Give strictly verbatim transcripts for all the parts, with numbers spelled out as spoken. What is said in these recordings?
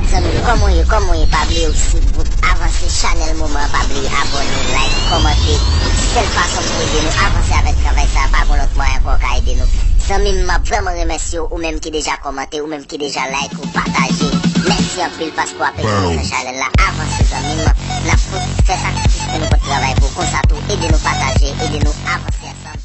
Zanmi m, kòman w ye? Kòman w ye? Pa bliye w sibou avanse chanèl moman an. Pa bliye abòne, like, kòmante. Sèl fason pou ede nou avanse avèk travay sa a, pa gon lòt mwayen ankò w ka ede nou. Zanmi m, m ap vrèman remèsye w, ou menm ki deja kòmante, ou menm ki deja like, ou pataje. Mèsi anpil paske w ap ede nou fè chanèl la avanse, zanmi m. N ap fout fè sakrifis pou nou pot travay pou w. Konsa tou, ede nou pataje, ede nou avanse ansanm.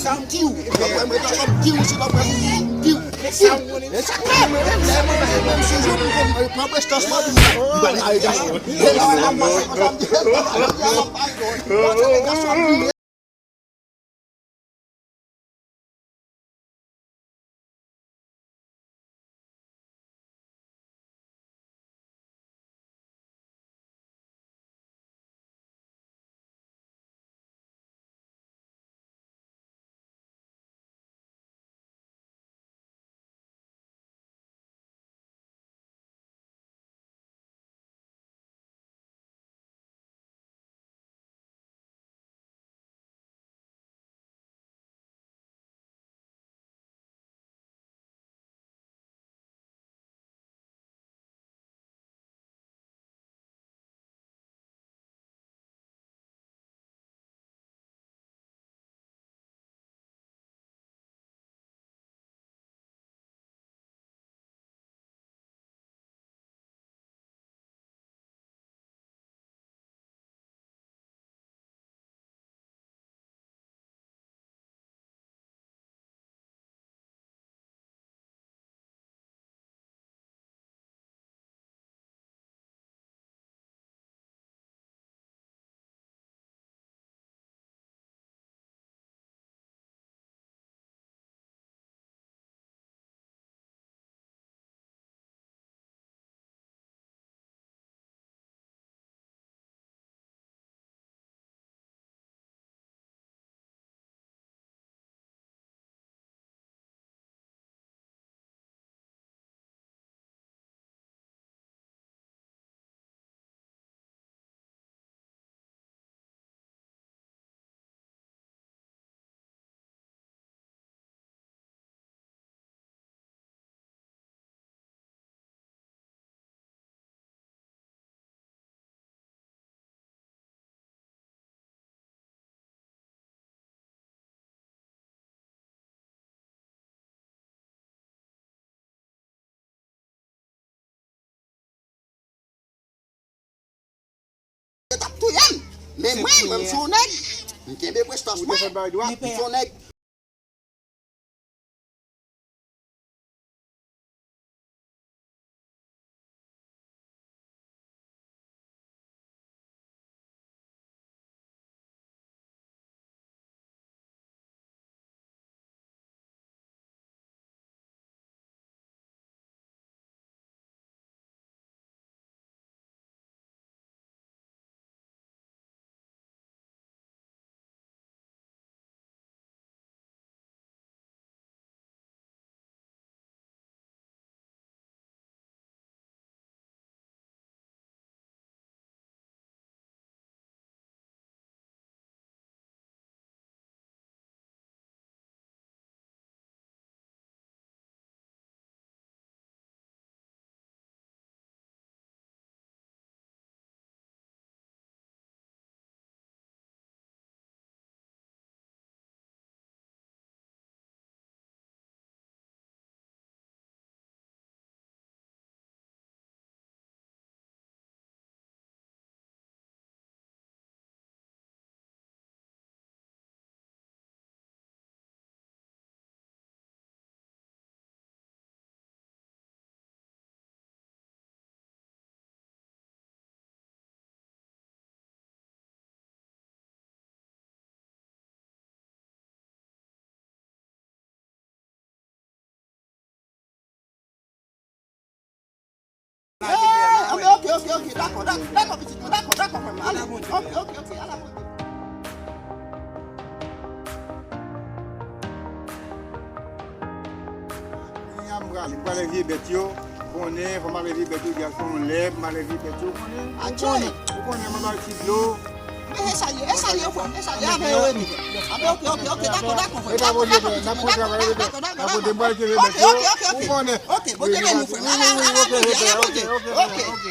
Sa m di w. Apre mwen ta konn di w, si pa pran di w. Sa m konnen. E sa k fè mwen menm, lè mwen menm sou jou, m konn pran prestans mwen pou mwen. M pa nan gason. E lè mwen nan gason konsa, m di, e papa, jodi a m ap bay dòy. Bon, se gason m ye. Yo t ap touye m. Men mwen, mwen, m se yon nèg. M kenbe prestans mwen. M se yon nèg. Eh, ok, ok, ok, ok, dakò, dakò, dakò, pitit mwen, dakò, dakò, frè mwen, ale, ok, ok, ok, ala Bondye. Kounye a m prale, m prale vye bèt yo, konnen, fò m ale vye bèt yo, gaz fò m lè, m ale vye bèt yo, konnen, ou konnen, ou konnen, m al bay ti dlo. E sa l ye, e sa l ye, frè m, e sa l ye, avè yo rete. Avè, ok, ok, ok, dakò, dakò, frè m, dakò, dakò, pitit mwen, dakò, dakò, dakò, dakò, dakò, ok, ok, ok, ok, Bondye beni w, frè m, ala, ala, ala, ala, Bondye, ok, ok.